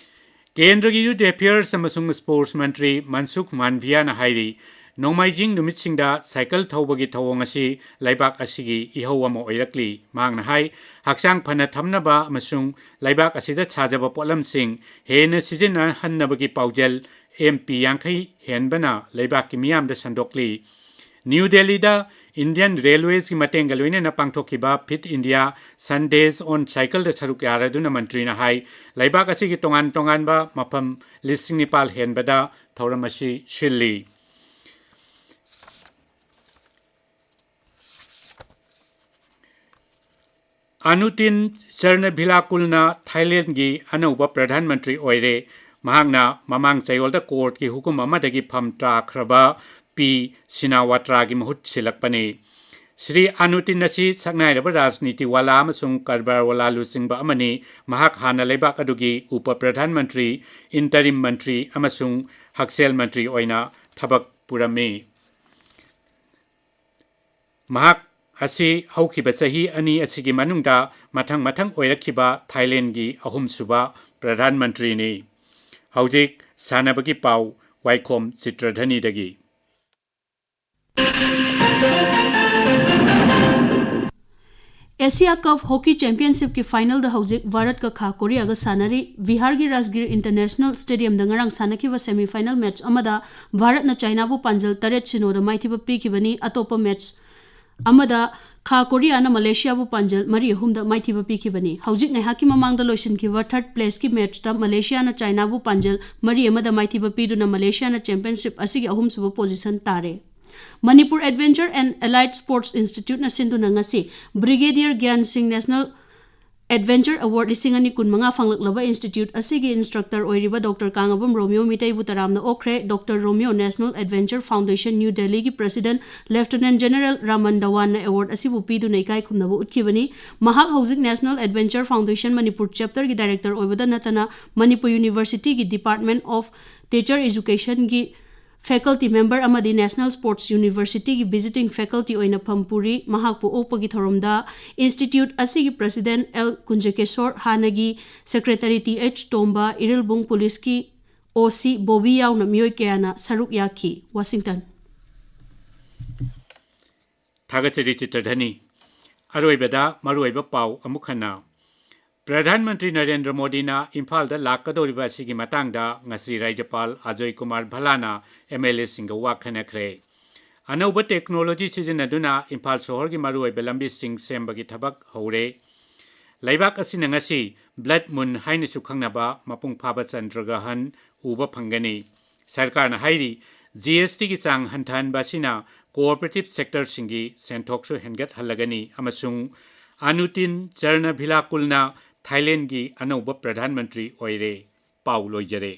ꯀꯦꯟꯗ꯭ꯔꯒꯤ Youth Affairs ꯑꯃꯁꯨꯡ Sports ꯃꯟꯇ꯭ꯔꯤ ꯃꯟꯁꯨꯈ ꯃꯥꯟꯚꯤꯌꯥꯅ ꯍꯥꯏꯔꯤ, ꯅꯣꯡꯃꯥꯏꯖꯤꯡ ꯅꯨꯃꯤꯠꯁꯤꯡꯗ ꯁꯥꯏꯀꯜ ꯊꯧꯕꯒꯤ ꯊꯧꯑꯣꯡ ꯑꯁꯤ ꯂꯩꯕꯥꯛ ꯑꯁꯤꯒꯤ ꯏꯍꯧ ꯑꯃ ꯑꯣꯏꯔꯛꯂꯤ꯫ ꯃꯍꯥꯛꯅ ꯍꯥꯏ, ꯍꯛꯆꯥꯡ ꯐꯅ ꯊꯝꯅꯕ ꯑꯃꯁꯨꯡ ꯂꯩꯕꯥꯛ ꯑꯁꯤꯗ ꯁꯥꯖꯕ ꯄꯣꯠꯂꯝꯁꯤꯡ ꯍꯦꯟꯅ ꯁꯤꯖꯤꯟꯅꯍꯟꯅꯕꯒꯤ ꯄꯥꯎꯖꯦꯜ ꯑꯦꯝ ꯄꯤ ꯌꯥꯡꯈꯩ ꯍꯦꯟꯕꯅ ꯂꯩꯕꯥꯛꯀꯤ ꯃꯤꯌꯥꯝꯗ ꯁꯟꯗꯣꯛꯂꯤ꯫ ꯅ꯭ꯌꯨ ꯗꯦꯜꯂꯤꯗ Indian Railwaysꯀꯤ ꯃꯇꯦꯡꯒ ꯂꯣꯏꯅꯅ ꯄꯥꯡꯊꯣꯛꯈꯤꯕ Fit India Sundays on Cycleꯗ ꯁꯔꯨꯛ ꯌꯥꯔꯗꯨꯅ ꯃꯟꯇ꯭ꯔꯤꯅ ꯍꯥꯏ, ꯂꯩꯕꯥꯛ ꯑꯁꯤꯒꯤ ꯇꯣꯉꯥꯟ ꯇꯣꯉꯥꯟꯕ ꯃꯐꯝ ꯂꯤꯁꯤꯡ ꯅꯤꯄꯥꯜ ꯍꯦꯟꯕꯗ ꯊꯧꯔꯝ ꯑꯁꯤ ꯁꯤꯜꯂꯤ꯫ ꯑꯅꯨꯇꯤꯟ ꯆꯔꯅꯚꯤꯂꯥꯀꯨꯜꯅ ꯊꯥꯏꯂꯦꯟꯒꯤ ꯑꯅꯧꯕ ꯄ꯭ꯔꯙꯥꯟ ꯃꯟꯇ꯭ꯔꯤ ꯑꯣꯏꯔꯦ꯫ ꯃꯍꯥꯛꯅ ꯃꯃꯥꯡ ꯆꯌꯣꯜꯗ ꯀꯣꯔꯠꯀꯤ ꯍꯨꯀꯨꯝ ꯑꯃꯗꯒꯤ ꯐꯝ ꯇꯥꯈ꯭ꯔꯕ ꯄꯤ ꯁꯤꯅꯥꯋꯥꯇ꯭ꯔꯥꯒꯤ ꯃꯍꯨꯠ ꯁꯤꯜꯂꯛꯄꯅꯤ꯫ ꯁ꯭ꯔꯤ ꯑꯅꯨꯇꯤꯟ ꯑꯁꯤ ꯁꯛꯅꯥꯏꯔꯕ ꯔꯥꯖꯅꯤꯇꯤꯋꯥꯂꯥ ꯑꯃꯁꯨꯡ ꯀꯔꯕꯥꯔꯋꯥꯂꯥ ꯂꯨꯆꯤꯡꯕ ꯑꯃꯅꯤ꯫ ꯃꯍꯥꯛ ꯍꯥꯟꯅ ꯂꯩꯕꯥꯛ ꯑꯗꯨꯒꯤ ꯎꯄ ꯄ꯭ꯔꯙꯥꯟ ꯃꯟꯇ꯭ꯔꯤ, ꯏꯟꯇꯔꯤꯝ ꯃꯟꯇ꯭ꯔꯤ ꯑꯃꯁꯨꯡ ꯍꯛꯁꯦꯜ ꯃꯟꯇ꯭ꯔꯤ ꯑꯣꯏꯅ ꯊꯕꯛ ꯄꯨꯔꯝꯃꯤ꯫ ꯃꯍꯥꯛ ꯑꯁꯤ ꯍꯧꯈꯤꯕ ꯆꯍꯤ ꯑꯅꯤ ꯑꯁꯤꯒꯤ ꯃꯅꯨꯡꯗ ꯃꯊꯪ ꯃꯊꯪ ꯑꯣꯏꯔꯛꯈꯤꯕ ꯊꯥꯏꯂꯦꯟꯒꯤ ꯑꯍꯨꯝꯁꯨꯕ ꯄ꯭ꯔꯙꯥꯟ ꯃꯟꯇ꯭ꯔꯤꯅꯤ꯫ ꯍꯧꯖꯤꯛ ꯁꯥꯟꯅꯕꯒꯤ ꯄꯥꯎ, ꯋꯥꯏꯈꯣꯝ ꯆꯤꯇ꯭ꯔꯙꯅꯤꯗꯒꯤ꯫ ꯑꯦꯁꯤꯌꯥ ꯀꯞ ꯍꯣꯀꯤ ꯆꯦꯝꯄꯤꯌꯟꯁꯤꯞꯀꯤ ꯐꯥꯏꯅꯦꯜꯗ ꯍꯧꯖꯤꯛ ꯚꯥꯔꯠꯀ ꯈꯥ ꯀꯣꯔꯤꯌꯥꯒ ꯁꯥꯟꯅꯔꯤ꯫ ꯕꯤꯍꯥꯔꯒꯤ ꯔꯥꯖꯒꯤꯔ ꯏꯟꯇꯔꯅꯦꯁꯅꯦꯜ ꯁ꯭ꯇꯦꯗꯤꯌꯝꯗ ꯉꯔꯥꯡ ꯁꯥꯟꯅꯈꯤꯕ ꯁꯦꯃꯤ ꯐꯥꯏꯅꯦꯜ ꯃꯦꯠꯆ ꯑꯃꯗ ꯚꯥꯔꯠꯅ ꯆꯥꯏꯅꯥꯕꯨ ꯄꯥꯟꯖꯜ ꯇꯔꯦꯠ ꯁꯤꯅꯣꯗ ꯃꯥꯏꯊꯤꯕ ꯄꯤꯈꯤꯕꯅꯤ꯫ ꯑꯇꯣꯞꯄ ꯃꯦꯠꯆ ꯑꯃꯗ ꯈꯥ ꯀꯣꯔꯤꯌꯥꯅ ꯃꯂꯦꯁꯤꯌꯥꯕꯨ ꯄꯥꯟꯖꯜ ꯃꯔꯤ ꯑꯍꯨꯝꯗ ꯃꯥꯏꯊꯤꯕ ꯄꯤꯈꯤꯕꯅꯤ꯫ ꯍꯧꯖꯤꯛ ꯉꯥꯏꯍꯥꯛꯀꯤ ꯃꯃꯥꯡꯗ ꯂꯣꯏꯁꯤꯟꯈꯤꯕ ꯊꯥꯔꯠ ꯄ꯭ꯂꯦꯁꯀꯤ ꯃꯦꯠꯆꯇ ꯃꯂꯦꯁꯤꯌꯥꯅ ꯆꯥꯏꯅꯥꯕꯨ ꯄꯥꯟꯖꯜ ꯃꯔꯤ ꯑꯃꯗ ꯃꯥꯏꯊꯤꯕ ꯄꯤꯗꯨꯅ ꯃꯂꯦꯁꯤꯌꯥꯅ ꯆꯦꯝꯄꯤꯌꯟꯁꯤꯞ ꯑꯁꯤꯒꯤ ꯑꯍꯨꯝꯁꯨꯕ ꯄꯣꯖꯤꯁꯟ ꯇꯥꯔꯦ꯫ ꯃꯅꯤꯄꯨꯔ ꯑꯦꯗꯚꯦꯟꯆꯔ ꯑꯦꯟ ꯑꯦꯂꯥꯏꯠ ꯁ꯭ꯄꯣꯔꯠꯁ ꯏꯟꯁꯇꯤꯇ꯭ꯌꯨꯠꯅ ꯁꯤꯟꯗꯨꯅ ꯉꯁꯤ ꯕ꯭ꯔꯤꯒꯦꯗꯤꯌꯔ ꯒ꯭ꯌꯥꯟ ꯁꯤꯡ ꯅꯦꯁꯅꯦꯜ ꯑꯦꯗꯚꯦꯟꯆꯔ ꯑꯦꯋꯥꯔꯗ ꯂꯤꯁꯤꯡ ꯑꯅꯤ ꯀꯨꯟꯃꯉꯥ ꯐꯪꯂꯛꯂꯕ ꯏꯟꯁꯇꯤꯇ꯭ꯌꯨꯠ ꯑꯁꯤꯒꯤ ꯏꯟꯁꯇ꯭ꯔꯛꯇꯔ ꯑꯣꯏꯔꯤꯕ ꯗꯣꯛꯇꯔ ꯀꯥꯡꯉꯕꯝ ꯔꯣꯃꯤꯌꯣ ꯃꯤꯇꯩꯕꯨ ꯇꯔꯥꯝꯅ ꯑꯣꯛꯈ꯭ꯔꯦ꯫ Doctor Romeo national adventure foundation new ꯗꯦꯜꯂꯤꯒꯤ ꯄ꯭ꯔꯦꯁꯤꯗꯦꯟꯠ ꯂꯦꯐꯇꯤꯅꯦꯟꯠ ꯖꯦꯅꯔꯦꯜ ꯔꯥꯃꯟ ꯗꯋꯥꯟꯅ ꯑꯦꯋꯥꯔꯗ ꯑꯁꯤꯕꯨ ꯄꯤꯗꯨꯅ ꯏꯀꯥꯏ ꯈꯨꯝꯅꯕ ꯎꯠꯈꯤꯕꯅꯤ꯫ ꯃꯍꯥꯛ ꯍꯧꯖꯤꯛ ꯅꯦꯁꯅꯦꯜ ꯑꯦꯗꯚꯦꯟꯆꯔ ꯐꯥꯎꯟꯗꯦꯁꯟ ꯃꯅꯤꯄꯨꯔ ꯆꯦꯞꯇꯔꯒꯤ ꯗꯥꯏꯔꯦꯛꯇꯔ ꯑꯣꯏꯕꯗ ꯅꯠꯇꯅ ꯃꯅꯤꯄꯨꯔ ꯌꯨꯅꯤꯚꯔꯁꯤꯇꯤꯒꯤ ꯗꯤꯄꯥꯔꯠꯃꯦꯟꯠ ꯑꯣꯐ ꯇꯤꯆꯔ ꯑꯦꯖꯨꯀꯦꯁꯟꯒꯤ ꯐꯦꯀꯜꯇꯤ ꯃꯦꯝꯕꯔ ꯑꯃꯗꯤ ꯅꯦꯁꯅꯦꯜ ꯁ꯭ꯄꯣꯔꯠꯁ ꯌꯨꯅꯤꯚꯔꯁꯤꯇꯤꯒꯤ ꯚꯤꯖꯤꯇꯤꯡ ꯐꯦꯀꯜꯇꯤ ꯑꯣꯏꯅ ꯐꯝ ꯄꯨꯔꯤ꯫ ꯃꯍꯥꯛꯄꯨ ꯑꯣꯛꯄꯒꯤ ꯊꯧꯔꯝꯗ ꯏꯟꯁꯇꯤꯇ꯭ꯌꯨꯠ ꯑꯁꯤꯒꯤ ꯄ꯭ꯔꯦꯁꯤꯗꯦꯟꯠ ꯑꯦꯜ ꯀꯨꯟꯖꯀꯦꯁꯣꯔ, ꯍꯥꯟꯅꯒꯤ ꯁꯦꯀ꯭ꯔꯦꯇꯔꯤ ꯇꯤ ꯑꯩꯆ ꯇꯣꯝꯕ, ꯏꯔꯤꯜꯕꯨꯡ ꯄꯨꯂꯤꯁꯀꯤ ꯑꯣ ꯁꯤ ꯕꯣꯕꯤ ꯌꯥꯎꯅ ꯃꯤꯑꯣꯏ ꯀꯌꯥꯅ ꯁꯔꯨꯛ ꯌꯥꯈꯤ꯫ ꯋꯥꯁꯤꯡꯇꯟ꯫ ꯊꯥꯒꯠꯆꯔꯤ ꯆꯤꯇ꯭ꯔꯙꯅꯤ꯫ ꯑꯔꯣꯏꯕꯗ ꯃꯔꯨꯑꯣꯏꯕ ꯄꯥꯎ ꯑꯃꯨꯛ ꯍꯟꯅ꯫ ꯄ꯭ꯔꯙꯥꯟ ꯃꯟꯇ꯭ꯔꯤ ꯅꯔꯦꯟꯗ꯭ꯔ ꯃꯣꯗꯤꯅ ꯏꯝꯐꯥꯜꯗ ꯂꯥꯛꯀꯗꯧꯔꯤꯕ ꯑꯁꯤꯒꯤ ꯃꯇꯥꯡꯗ ꯉꯁꯤ ꯔꯥꯖ꯭ꯌꯄꯥꯜ ꯑꯖꯣꯏ ꯀꯨꯃꯥꯔ ꯚꯜꯂꯥꯅ ꯑꯦꯝ ꯑꯦꯜ ꯑꯦꯁꯤꯡꯒ ꯋꯥ ꯈꯟꯅꯈ꯭ꯔꯦ꯫ ꯑꯅꯧꯕ ꯇꯦꯛꯅꯣꯂꯣꯖꯤ ꯁꯤꯖꯤꯟꯅꯗꯨꯅ ꯏꯝꯐꯥꯜ ꯁꯍꯔꯒꯤ ꯃꯔꯨꯑꯣꯏꯕ ꯂꯝꯕꯤꯁꯤꯡ ꯁꯦꯝꯕꯒꯤ ꯊꯕꯛ ꯍꯧꯔꯦ꯫ ꯂꯩꯕꯥꯛ ꯑꯁꯤꯅ ꯉꯁꯤ ꯕ꯭ꯂꯗ ꯃꯨꯟ ꯍꯥꯏꯅꯁꯨ ꯈꯪꯅꯕ ꯃꯄꯨꯡ ꯐꯥꯕ ꯆꯟꯗ꯭ꯔꯒ꯭ꯔꯍꯟ ꯎꯕ ꯐꯪꯒꯅꯤ꯫ ꯁꯔꯀꯥꯔꯅ ꯍꯥꯏꯔꯤ, ꯖꯤ ꯑꯦꯁ ꯇꯤꯒꯤ ꯆꯥꯡ ꯍꯟꯊꯍꯟꯕ ꯑꯁꯤꯅ ꯀꯣꯑꯣꯄꯔꯦꯇꯤꯚ ꯁꯦꯛꯇꯔꯁꯤꯡꯒꯤ ꯁꯦꯟꯊꯣꯛꯁꯨ ꯍꯦꯟꯒꯠꯍꯜꯂꯒꯅꯤ ꯑꯃꯁꯨꯡ ꯑꯅꯨꯇꯤꯟ ꯆꯔꯅꯚꯤꯂꯥꯀꯨꯜꯅ ꯊꯥꯏꯂꯦꯟꯗꯒꯤ ꯑꯅꯧꯕ ꯄ꯭ꯔꯙꯥꯟ ꯃꯟꯇ꯭ꯔꯤ ꯑꯣꯏꯔꯦ꯫ ꯄꯥꯎ ꯂꯣꯏꯖꯔꯦ꯫